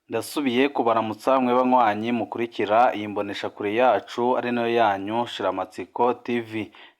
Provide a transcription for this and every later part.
Ndasubiye kubaramutsa mwe banywanyi mukurikira iyi mboneshakure yacu ari nayo yanyu Shiramatsiko TV.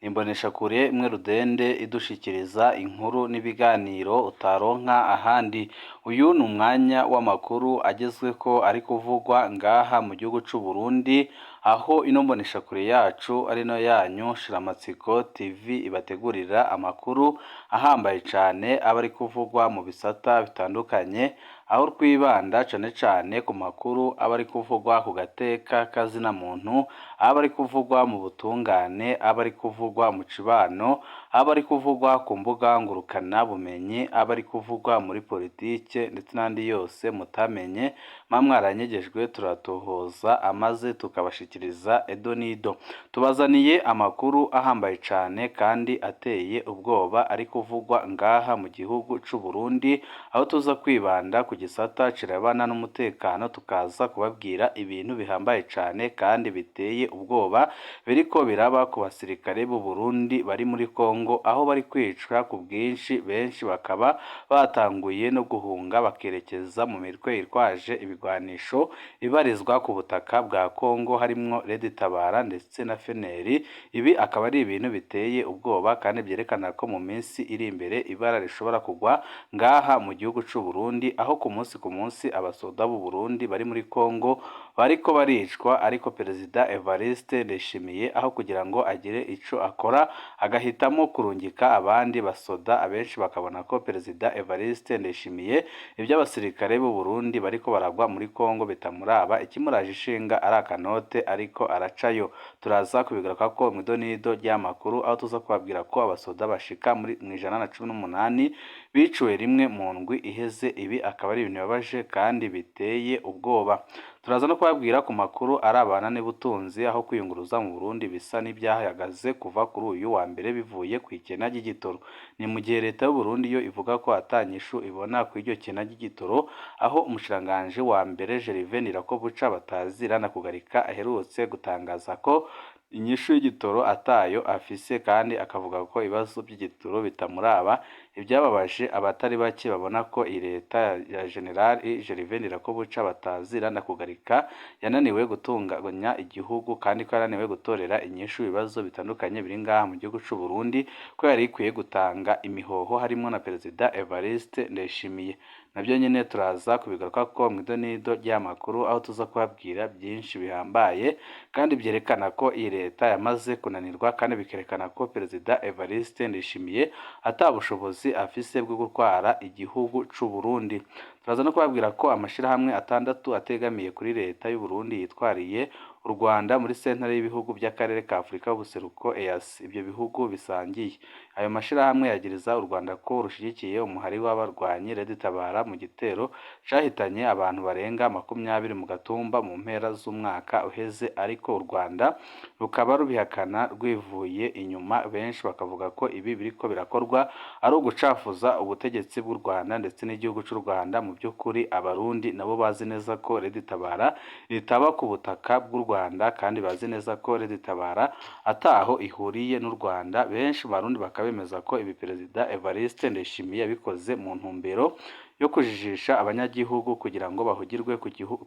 Ni imboneshakure imwe rudende idushikiriza inkuru n'ibiganiro utaronka ahandi. Uyu ni umwanya w'amakuru agezweko ari kuvugwa ngaha mu gihugu c'u Burundi, aho ino mboneshakure yacu ari nayo yanyu Shiramatsiko TV ibategurira amakuru ahambaye cane aba ari kuvugwa mu bisata bitandukanye, aho twibanda cane cane ku makuru aba ari kuvugwa ku gateka kazina muntu, aba ari kuvugwa mu butungane, aba ari kuvugwa mu cibano, aba ari kuvugwa ku mbuga ngurukana bumenyi, aba ari kuvugwa muri politike ndetse n'andi yose mutamenye, muba mwaranyegejwe turatohoza amaze tukabashikiriza edo n'ido. Tubazaniye amakuru ahambaye cane kandi ateye ubwoba ari kuvugwa ngaha mu gihugu c'u Burundi, aho tuza kwibanda ku gisata kirebana n'umutekano, tukaza kubabwira ibintu bihambaye cane kandi biteye ubwoba biriko biraba ku basirikare b'u Burundi bari muri Kongo, aho bari kwicwa ku bwinshi, benshi bakaba batanguye no guhunga bakerekeza mu mitwe yitwaje ibigwanisho ibarizwa ku butaka bwa Kongo, harimwo Red Tabara ndetse na FNL. Ibi akaba ari ibintu biteye ubwoba kandi vyerekana ko mu minsi iri imbere ibara rishobora kugwa ngaha mu gihugu c'u Burundi, aho ku munsi ku munsi abasoda b'u Burundi bari muri Kongo bariko baricwa, ariko Perezida Evariste Ndayishimiye aho kugira ngo agire ico akora agahitamo kurungika abandi basoda, abenshi bakabona ko Perezida Evariste Ndayishimiye ivy'abasirikare b'u Burundi bariko baragwa muri Kongo bitamuraba, ikimuraje ishinga ari akanote ariko aracayo. Turaza kubigarukako mw'idonido ry'amakuru, aho tuza kubabwira ko abasoda bashika muri 118 biciwe rimwe mu ndwi iheze. Ibi akaba ari ibintu bibabaje kandi biteye ubwoba. Turaza no kubabwira ku makuru arabana n'ubutunzi, aho kwiyunguruza mu Burundi bisa n'ivyahagaze kuva kuri uyu wa mbere bivuye kw'ikena ry'igitoro. Ni mu gihe leta y'u Burundi yo ivuga ko ata nyishu ibona kw'iryo kena ry'igitoro, aho umushikiranganji wa mbere Gervais Ndirakobuca batazira na kugarika aherutse gutangaza ko inyishu y'igitoro atayo afise, kandi akavuga ko ibibazo vy'igitoro bitamuraba. Ivyababaje abatari bake babona ko iyi leta ya General Gervais Ndirakobuca batazira na kugarika yananiwe gutunganya igihugu, kandi ko yananiwe gutorera inyishu ibibazo bitandukanye biri ngaha mu gihugu c'u Burundi, ko yari ikwiye gutanga imihoho harimwo na Perezida Evariste Ndayishimiye. Navyo nyene turaza kubigarukako mw'idonido ry'amakuru, aho tuza kubabwira vyinshi bihambaye kandi vyerekana ko iyi leta yamaze kunanirwa, kandi bikerekana ko Perezida Evariste Ndayishimiye ata bushobozi afise bwo gutwara igihugu c'u Burundi. Turaza no kubabwira ko amashirahamwe atandatu ategamiye kuri leta y'u Burundi yitwariye u Rwanda muri sentare y'ibihugu vy'akarere ka Afurika y'ubuseruko EAC, ivyo bihugu bisangiye. Ayo mashirahamwe yagiriza u Rwanda ko rushigikiye umuhari w'abarwanyi Red Tabara mu gitero cahitanye abantu barenga 20 mu Gatumba mu mpera z'umwaka uheze, ariko u Rwanda rukaba rubihakana rwivuye inyuma. Benshi bakavuga ko ibi biriko birakorwa ari ugucafuza ubutegetsi bw'u Rwanda ndetse n'igihugu c'u Rwanda. Mu vy'ukuri abarundi nabo bazi neza ko Red Tabara ritaba ku butaka bw'u Rwanda, kandi bazi neza ko Red Tabara ataho ihuriye n'u Rwanda. Benshi mu barundi bakaba bemeza ko ibi Perezida Evariste Ndayishimiye yabikoze mu ntumbero yo kujijisha abanyagihugu kugira ngo bahugirwe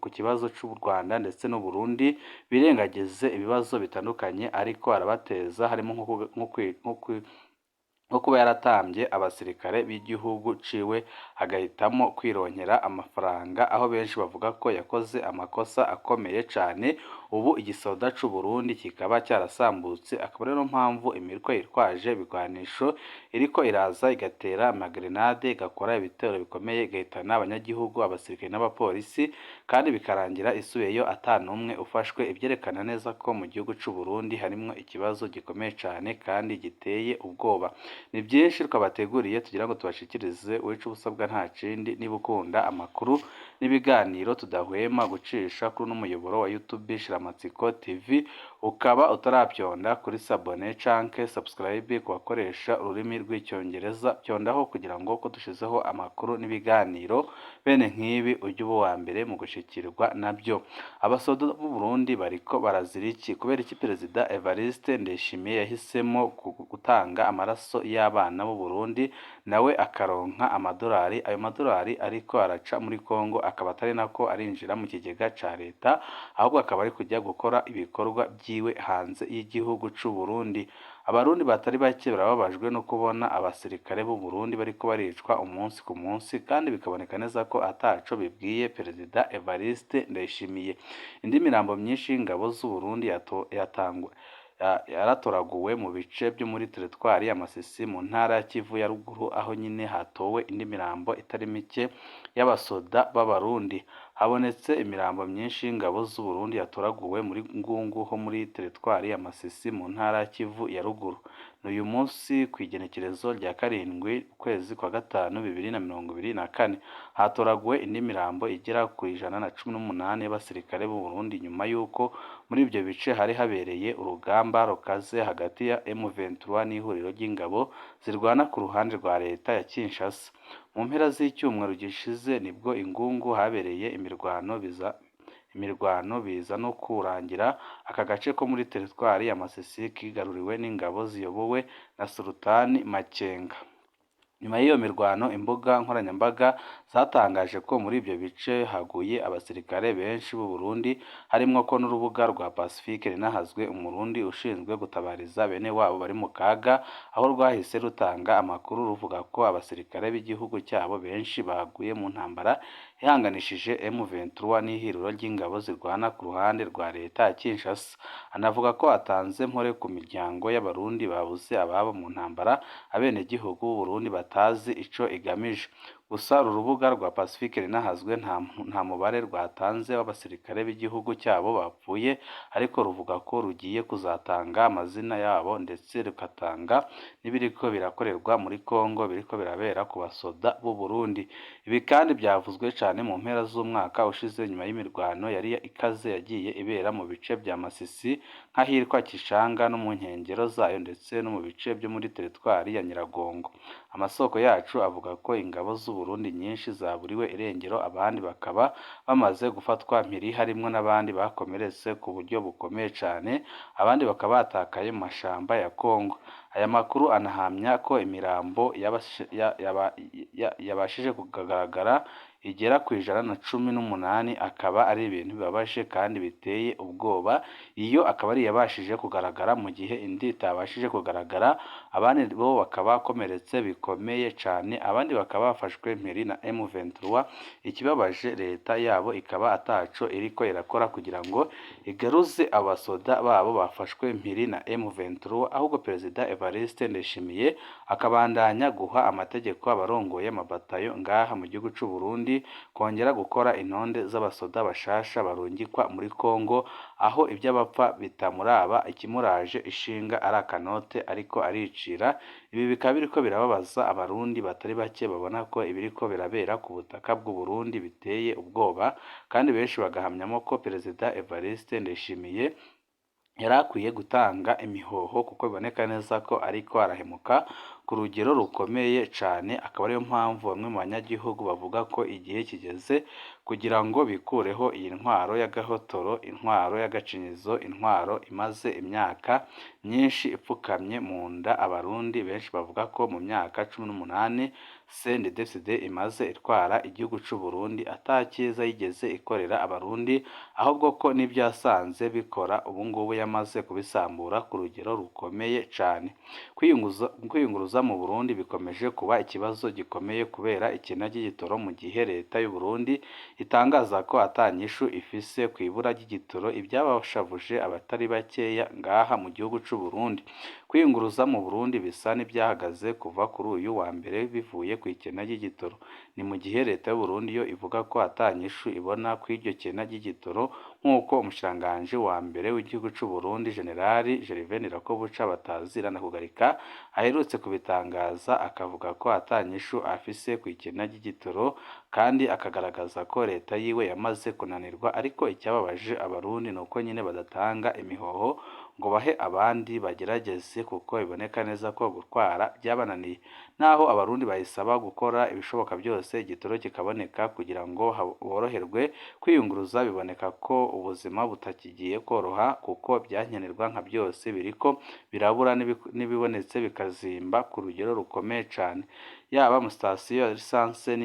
ku kibazo c'u Rwanda ndetse n'u Burundi, birengagize ibibazo bitandukanye ariko arabateza, harimo nko kuba yaratamvye abasirikare b'igihugu ciwe agahitamo kwironkera amafaranga, aho benshi bavuga ko yakoze amakosa akomeye cane. Ubu igisoda c'u Burundi kikaba carasambutse, akaba ariyo mpamvu imitwe yitwaje ibigwanisho iriko iraza igatera amagrenade, igakora ibitero bikomeye, igahitana abanyagihugu, abasirikare n'abapolisi, kandi bikarangira isubiyeyo ata n'umwe ufashwe, ivyerekana neza ko mu gihugu c'u Burundi harimwo ikibazo gikomeye cane kandi giteye ubwoba. Ni vyinshi twabateguriye tugira ngo tubashikirize. Ico usabwa nta kindi, niba ukunda amakuru n'ibiganiro tudahwema gucisha kuri uno muyoboro wa YouTube Shiramatsiko TV, ukaba utaravyonda kuri s'abonner canke subscribe ku bakoresha ururimi rw'icongereza, vyondaho kugira ngo ko dushizeho amakuru n'ibiganiro bene nk'ibi ujye uba uwa mbere mu gushikirwa navyo. Abasoda b'u Burundi bariko barazira iki? Kubera iki Perezida Evariste Ndayishimiye yahisemo gutanga amaraso y'abana b'u Burundi nawe akaronka amadolari. Ayo madolari ariko araca muri Kongo akaba atari nako arinjira mu kigega ca leta, ahubwo akaba ari kujya gukora ibikorwa vyiwe hanze y'igihugu c'u Burundi. Abarundi batari bake barababajwe no kubona abasirikare b'u Burundi bariko baricwa umunsi ku munsi, kandi bikaboneka neza ko ataco bibwiye Perezida Evariste Ndayishimiye. Indi mirambo myinshi y'ingabo z'u Burundi yaratoraguwe mu bice vyo muri teritwari ya Masisi mu ntara ya Kivu ya ruguru, aho nyine hatowe indi mirambo itari mike y'abasoda b'Abarundi. Habonetse imirambo myinshi y'ingabo z'u Burundi yatoraguwe muri Ngungu ho muri teritwari ya Masisi mu ntara ya Kivu ya ruguru. Ni uyu munsi kw'igenekerezo rya 7 ukwezi kwa 5 2024 hatoraguwe indi mirambo igera ku 118 y'abasirikare b'u Burundi, nyuma y'uko muri ibyo bice hari habereye urugamba rukaze hagati ya M23 n'ihuriro ry'ingabo zirwana ku ruhande rwa leta ya Kinshasa. Mu mpera z'icyumweru gishize nibwo Ingungu habereye imirwano biza no kurangira aka gace ko muri teritwari ya Masisi kigaruriwe n'ingabo ziyobowe na Sultani Makenga. Nyuma y'iyo mirwano, imbuga nkoranyambaga zatangaje ko muri ibyo bice haguye abasirikare benshi b'u Burundi, harimwo ko n'urubuga rwa Pacifique Rinahazwe, Umurundi ushinzwe gutabariza bene wabo bari mu kaga, aho rwahise rutanga amakuru ruvuga ko abasirikare b'igihugu cyabo benshi baguye mu ntambara ihanganishije M23 n'ihuriro ry'ingabo zirwana ku ruhande rwa leta ya Kinshasa. Anavuga ko atanze mpore ku miryango y'Abarundi babuze ababo mu ntambara abenegihugu b'u Burundi batazi ico igamije. Gusa uru rubuga rwa Pacifique Rinahazwe nta mubare rwatanze w'abasirikare b'igihugu cyabo bapfuye, ariko ruvuga ko rugiye kuzatanga amazina yabo ndetse rugatanga n'ibiriko birakorerwa muri Kongo biriko birabera ku basoda b'u Burundi. Ibi kandi byavuzwe cane mu mpera z'umwaka ushize nyuma y'imirwano yari ikaze yagiye ibera mu bice vya Masisi nk'ahitwa Kishanga no mu nkengero zayo, ndetse no mu bice vyo muri teritwari ya Nyiragongo. Amasoko yacu avuga ko ingabo z'u Burundi nyinshi zaburiwe irengero, abandi bakaba bamaze gufatwa mpiri, harimwo n'abandi bakomeretse ku buryo bukomeye cane, abandi bakaba batakaye mu mashamba ya Kongo. Aya makuru anahamya ko imirambo yabashije kugaragara igera ku 118, akaba ari ibintu bibabaje kandi biteye ubwoba. Iyo akaba ari iyabashije kugaragara, mu gihe indi itabashije kugaragara, abandi bo bakaba bakomeretse bikomeye cane, abandi bakaba bafashwe mpiri na M23. Ikibabaje, leta yabo ikaba ataco iriko irakora kugira ngo igaruze abasoda babo bafashwe mpiri na M23, ahubwo Perezida Evariste Ndayishimiye akabandanya guha amategeko abarongoye amabatayo ngaha mu gihugu c'u Burundi kongera gukora intonde z'abasoda bashasha barungikwa muri Kongo, aho ivy'abapfa bitamuraba, ikimuraje ishinga ari akanote ariko aricira. Ibi bikaba biriko birababaza Abarundi batari bake babona ko ibiriko birabera ku butaka bw'u Burundi biteye ubwoba, kandi benshi bagahamyamo ko Perezida Evariste Ndayishimiye yari akwiye gutanga imihoho, kuko biboneka neza ko ariko arahemuka ku rugero rukomeye cane. Akaba ariyo mpamvu bamwe mu banyagihugu bavuga ko igihe kigeze kugira ngo bikureho iyi ntwaro y'agahotoro, intwaro y'agacinyizo, intwaro imaze imyaka myinshi ipfukamye mu nda Abarundi. Benshi bavuga ko mu myaka 18 CNDD-FDD imaze itwara igihugu c'u Burundi ata cyiza yigeze ikorera Abarundi, ahubwo ko n'ibyo yasanze bikora ubungubu yamaze kubisambura ku rugero rukomeye cane. Kwiyunguruza mu Burundi bikomeje kuba ikibazo gikomeye kubera ikena ry'igitoro, mu gihe leta y'u Burundi itangaza ko ata nyishu ifise kw'ibura ry'igitoro, ivyabashavuje abatari bakeya ngaha mu gihugu c'u Burundi. Kwiyunguruza mu Burundi bisa n'ivyahagaze kuva kuri uyu wa mbere bivuye kw'ikena ry'igitoro. Ni mu gihe leta y'u Burundi yo ivuga ko ata nyishu ibona kw'iryo kena ry'igitoro, nk'uko umushikiranganji wa mbere w'igihugu c'u Burundi Generali Gervais Ndirakobuca batazira na kugarika aherutse kubitangaza, akavuga ko ata nyishu afise kw'ikena ry'igitoro, kandi akagaragaza ko leta yiwe yamaze kunanirwa. Ariko icyababaje Abarundi ni uko nyine badatanga imihoho ngo bahe abandi bagerageze kuko biboneka neza ko gutwara byabananiye. Naho abarundi bayisaba gukora ibishoboka byose igitoro kikaboneka kugira ngo boroherwe kwiyunguruza, biboneka ko ubuzima butakigiye koroha kuko ibyankenerwa nka byose biriko birabura n'ibibonetse bikazimba ku rugero rukomeye cane. Yaba amasitasiyo ya lisanse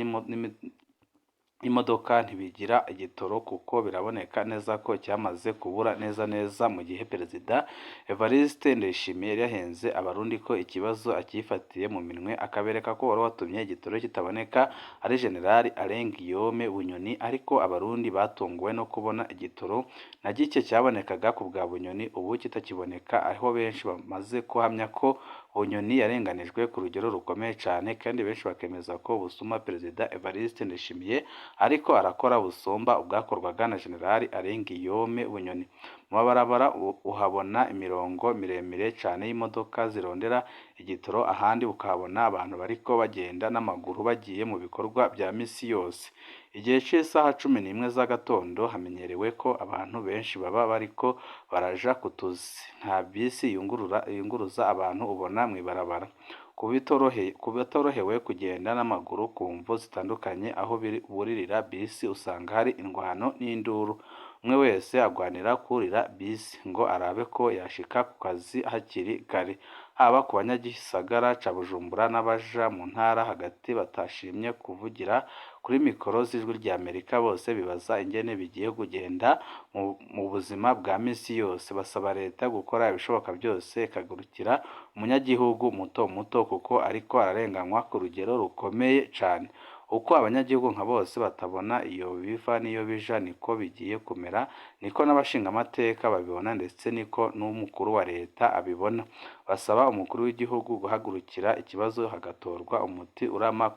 n'imodoka ntibigira igitoro kuko biraboneka neza ko cyamaze kubura neza neza, mu gihe Perezida Evariste Ndayishimiye yari yahenze abarundi ko ikibazo akifatiye mu minwe, akabereka ko uwari watumye igitoro kitaboneka ari General Alain Guillaume Bunyoni, ariko abarundi batunguwe no kubona igitoro na gike cyabonekaga ku bwa Bunyoni ubu kitakiboneka, aho benshi bamaze guhamya ko Bunyoni yarenganijwe ku rugero rukomeye cane, kandi benshi bakemeza ko busuma Perezida Evariste Ndayishimiye ariko arakora busumba ubwakorwaga na General Alain Guillaume Bunyoni. Mu mabarabara uhabona imirongo miremire cane y'imodoka zirondera igitoro, ahandi ukahabona abantu bariko bagenda n'amaguru bagiye mu bikorwa vya misi yose. Igihe c'isaha 11 z'agatondo hamenyerewe ko abantu benshi baba bariko baraja ku tuzi. Nta bisi yunguruza abantu ubona mw'ibarabara. Ku batorohewe kugenda n'amaguru ku mvo zitandukanye, aho buririra bisi usanga hari ingwano n'induru. Umwe wese agwanira kurira bisi ngo arabe ko yashika ku kazi hakiri kare. Haba ku banyagisagara ca Bujumbura n'abaja mu ntara hagati batashimye kuvugira kuri mikoro z'Ijwi ry'Amerika, bose bibaza ingene bigiye kugenda mu buzima bwa misi yose. Basaba leta gukora ibishoboka byose ikagurukira umunyagihugu muto muto kuko ariko ararenganywa ku rugero rukomeye cane. Uko abanyagihugu nka bose batabona iyo biva n'iyo bija niko bigiye kumera, niko n'abashingamateka babibona ndetse niko n'umukuru wa leta abibona. Basaba umukuru w'igihugu guhagurukira ikibazo hagatorwa umuti urama,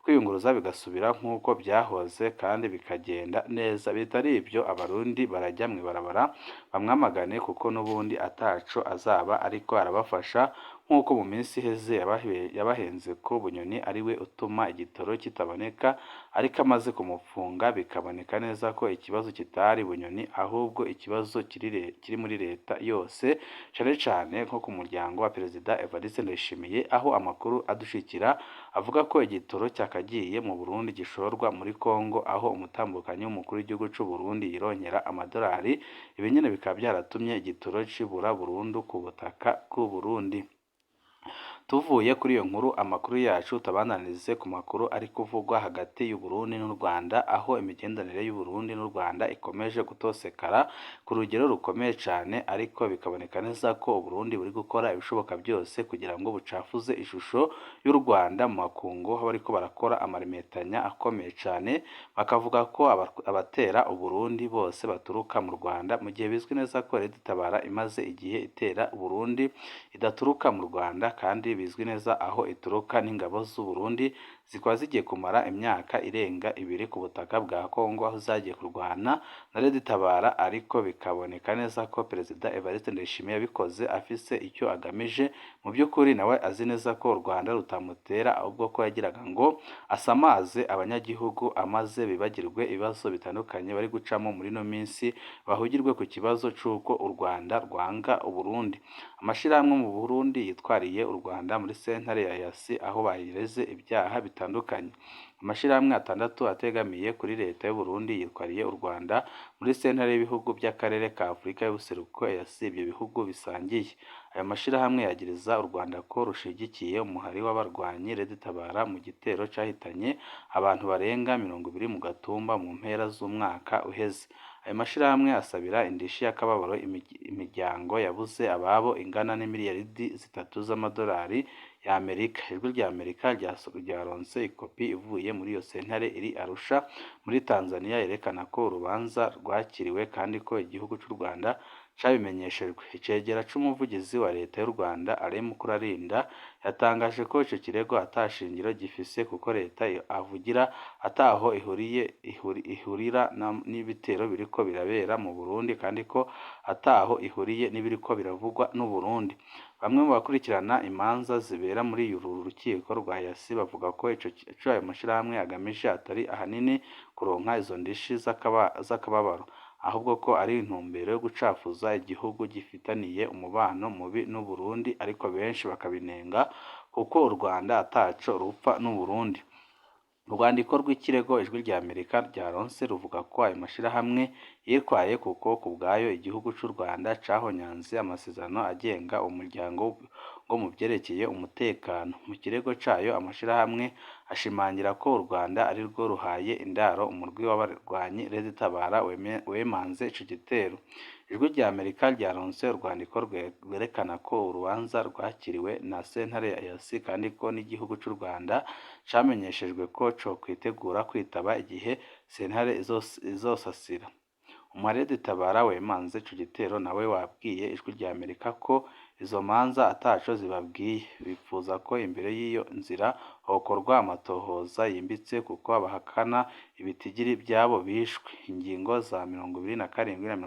kwiyunguruza bigasubira nk'uko byahoze kandi bikagenda neza. Bitari ivyo abarundi barajya mw'ibarabara bamwamagane kuko n'ubundi ataco azaba ariko arabafasha, nk'uko mu minsi iheze yabahenze ko Bunyoni ariwe utuma igitoro kitaboneka, ariko amaze kumupfunga bikaboneka neza ko ikibazo kitari Bunyoni ahubwo ikibazo kiri muri leta yose, cane cane nko ku muryango wa Perezida Evariste Ndayishimiye, aho amakuru adushikira avuga ko igitoro cyakagiye mu Burundi gishorwa muri Kongo, aho umutambukanyi w'umukuru w'igihugu c'u Burundi yironkera amadolari. Ibi nyene bikaba byaratumye igitoro cibura burundu ku butaka bw'u Burundi. Tuvuye kuri iyo nkuru, amakuru yacu tubandanirize ku makuru ari kuvugwa hagati y'u Burundi n'u Rwanda, aho imigenderanire y'u Burundi n'u Rwanda ikomeje gutosekara ku rugero rukomeye cane, ariko bikaboneka neza ko u Burundi buri gukora ibishoboka byose kugira ngo bucafuze ishusho y'u Rwanda mu makungu, aho bariko barakora amarimetanya akomeye cane, bakavuga ko abatera u Burundi bose baturuka mu Rwanda, mu gihe bizwi neza ko Leta Itabara imaze igihe itera u Burundi idaturuka mu Rwanda, kandi bizwi neza aho ituruka. N'ingabo z'u Burundi zikaba zigiye kumara imyaka irenga ibiri ku butaka bwa Kongo, aho zagiye kurwana na Leta Itabara, ariko bikaboneka neza ko Perezida Evariste Ndayishimiye yabikoze afise icyo agamije. Mu by'ukuri nawe azi neza ko u Rwanda rutamutera, ahubwo ko yagiraga ngo asamaze abanyagihugu amaze bibagirwe ibibazo bitandukanye bari gucamo muri ino minsi, bahugirwe ku kibazo c'uko u Rwanda rwanga u Burundi. Amashirahamwe mu Burundi yitwariye u Rwanda muri sentare ya EAC, aho bayireze ibyaha bitandukanye. Amashirahamwe atandatu ategamiye kuri leta y'u Burundi yitwariye u Rwanda muri sentare y'ibihugu by'akarere ka Afurika y'ubuseruko EAC, ibyo bihugu bisangiye. Ayo mashirahamwe yagiriza u Rwanda ko rushigikiye umuhari w'abarwanyi Red Tabara mu gitero cahitanye abantu barenga 20 mu Gatumba mu mpera z'umwaka uheze. Ayo mashirahamwe asabira indishi y'akababaro imiryango yabuze ababo ingana n'imiliyaridi 3 z'amadolari y'Amerika. Ijwi rya Amerika ryaronse ikopi ivuye muri iyo sentare iri Arusha muri Tanzania, yerekana ko urubanza rwakiriwe kandi ko igihugu c'u Rwanda cabimenyeshejwe. Icegera c'umuvugizi wa leta y'u Rwanda Alain Mukurarinda yatangaje ko ico kirego ata shingiro gifise, kuko leta avugira ataho ihurira n'ibitero biriko birabera mu Burundi, kandi ko ataho ihuriye n'ibiriko biravugwa n'u Burundi. Bamwe mu bakurikirana imanza zibera muri uru rukiko rwa EAC bavuga ko ico ayo mashirahamwe agamije atari ahanini kuronka izo ndishi z'akababaro, ahubwo ko ari intumbero yo gucafuza igihugu gifitaniye umubano mubi n'u Burundi, ariko benshi bakabinenga kuko u Rwanda ataco rupfa n'u Burundi. Urwandiko rw'ikirego Ijwi rya Amerika ryaronse ruvuga ko ayo mashirahamwe yitwaye kuko kubwayo igihugu c'u Rwanda cahonyanze amasezerano agenga uwo muryango ngo mu vyerekeye umutekano. Mu kirego cayo, amashirahamwe ashimangira ko u Rwanda arirwo ruhaye indaro umurwi w'abarwanyi Red Tabara wemanze ico gitero. Ijwi rya Amerika ryaronse urwandiko rwerekana ko urubanza rwakiriwe na sentare ya EAC kandi ko n'igihugu c'u Rwanda camenyeshejwe ko cokwitegura kwitaba igihe sentare izosasira. Umuhari Red Tabara wemanze ico gitero nawe wabwiye Ijwi rya Amerika ko izo manza ataco zibabwiye, bipfuza ko imbere y'iyo nzira hokorwa amatohoza yimbitse kuko abahakana ibitigiri vy'abo bishwe. Ingingo za 27 na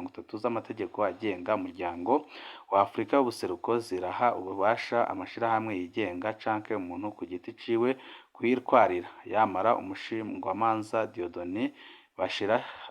30 z'amategeko agenga umuryango wa Afrika y'ubuseruko ziraha ububasha amashirahamwe yigenga canke umuntu ku giti ciwe kuyitwarira. Yamara umushingwamanza Dieudonné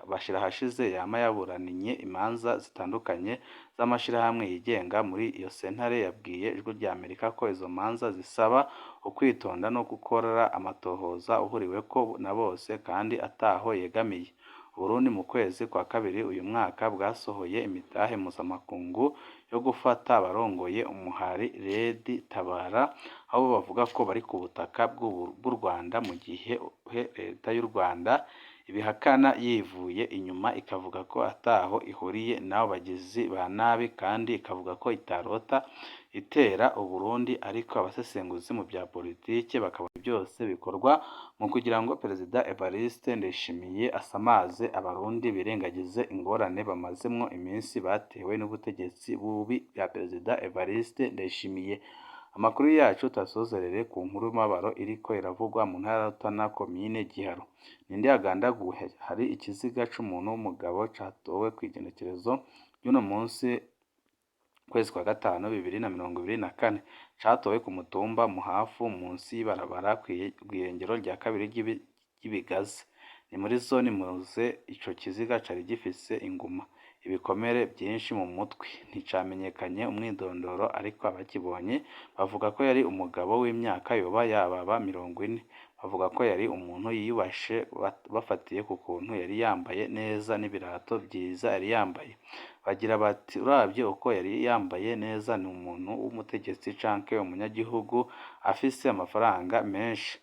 Bashirahashize yama yaburaniye imanza zitandukanye z'amashirahamwe yigenga muri iyo sentare, yabwiye Ijwi rya Amerika ko izo manza zisaba ukwitonda no gukora amatohoza ahuriweko na bose kandi ataho yegamiye. Uburundi mu kwezi kwa kabiri uyu mwaka bwasohoye imitahe mpuzamakungu yo gufata abarongoye umuhari Red Tabara, aho bavuga ko bari ku butaka bw'u Rwanda, mu gihe leta y'u Rwanda ibihakana yivuye inyuma ikavuga ko ataho ihuriye n'abo bagizi ba nabi kandi ikavuga ko itarota itera Uburundi, ariko abasesenguzi mu vya politike bakabona byose bikorwa mu kugira ngo Perezida Evariste Ndayishimiye asamaze abarundi birengagize ingorane bamazemwo iminsi batewe n'ubutegetsi bubi bwa Perezida Evariste Ndayishimiye. Amakuru yacu tuyasozerere ku nkuru y'umubabaro iriko iravugwa mu ntara ya Rutana, komine Giharo. Ninde yagandaguwe? Hari ikiziga c'umuntu w'umugabo catowe kw'igenekerezo ry'uno munsi, ukwezi kwa gatanu, 2024, catowe ku mutumba Muhafu munsi y'ibarabara kw'irengero rya kabiri ry'Ibigazi, ni muri zone Muze. Ico kiziga cari gifise inguma, ibikomere vyinshi mu mutwe. Nticamenyekanye umwidondoro, ariko abakibonye bavuga ko yari umugabo w'imyaka yoba yababa 40. Bavuga ko yari umuntu yiyubashe bafatiye ku kuntu yari yambaye neza n'ibirato vyiza yari yambaye. Bagira bati: "Uravye uko yari yambaye neza, ni umuntu w'umutegetsi canke umunyagihugu afise amafaranga menshi."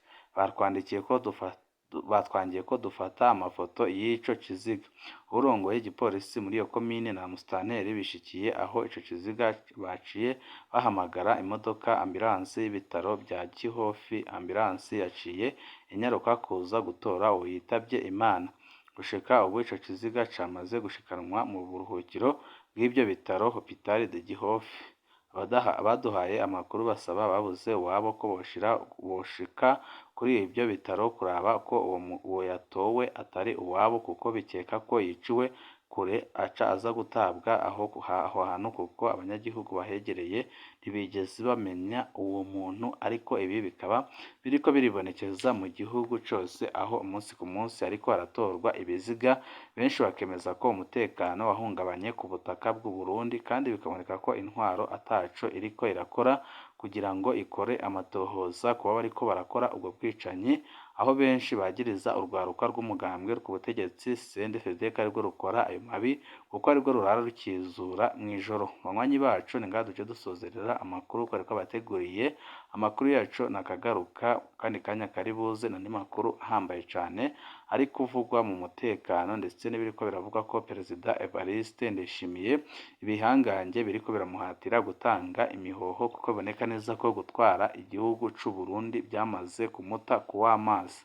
Batwangiye ko dufata amafoto y'ico kiziga. Uwurongoye igipolisi muri iyo komine na musitanteri bishikiye aho ico kiziga, baciye bahamagara imodoka ambulance y'ibitaro vya Kihofi. Ambulance yaciye inyaruka kuza gutora uwo yitavye Imana. Gushika ubu ico kiziga camaze gushikanwa mu buruhukiro bw'ivyo bitaro, Hôpital de Gihofi. Abaduhaye amakuru basaba ababuze uwabo ko boshika kuri ivyo bitaro kuraba ko uwo yatowe atari uwabo, kuko bikeka ko yiciwe kure aca aza gutabwa aho hantu, kuko abanyagihugu bahegereye ntibigeze bamenya uwo muntu. Ariko ibi bikaba biriko biribonekeza mu gihugu cose, aho umunsi ku munsi hariko haratorwa ibiziga, benshi bakemeza ko umutekano wahungabanye ku butaka bw'u Burundi, kandi bikaboneka ko intwaro ataco iriko irakora kugira ngo ikore amatohoza kuba bariko barakora ubwo bwicanyi, aho benshi bagiriza urwaruka rw'umugambwe ku butegetsi CNDD-FDD ko arirwo rukora ayo mabi, kuko arirwo rurara rukizura mw'ijoro. Banywanyi bacu, ni ngaha duce dusozerera amakuru twari twabateguriye. Amakuru yacu nakagaruka kandi kanya kari buze n'andi makuru ahambaye cane ari kuvugwa mu mutekano, ndetse n'ibiriko biravugwa ko Perezida Evariste Ndayishimiye ibihangange biriko biramuhatira gutanga imihoho, kuko biboneka neza ko gutwara igihugu c'u Burundi byamaze kumuta kuw'amazi.